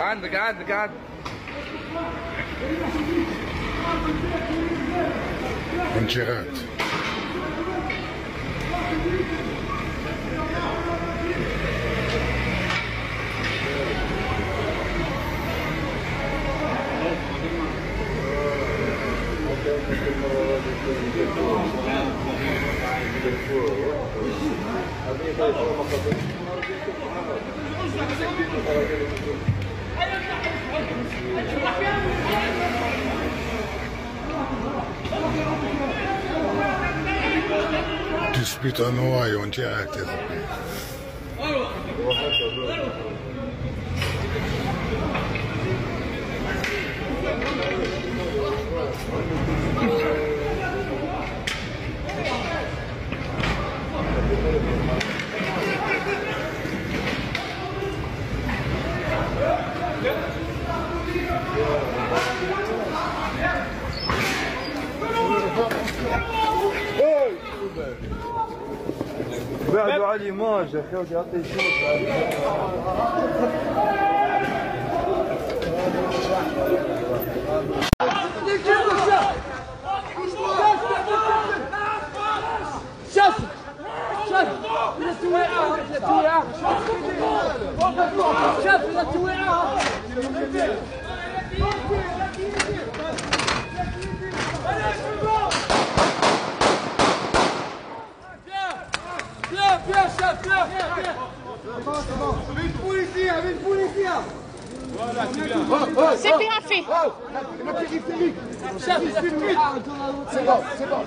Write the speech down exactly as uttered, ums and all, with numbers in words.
قاعد، قاعد، قاعد. Hûn çi hat? Dispute à Noyon, c'è arte. بعدوا على l'image يا اخي، ودي يعطي يشوف. شاف، شاف، لا تويعة، لا تويعة. شاف، لا تويعة. Viens, viens, chef, viens, viens, viens. Vite, policier, vite, policier. C'est bien fait. C'est bon, c'est bon.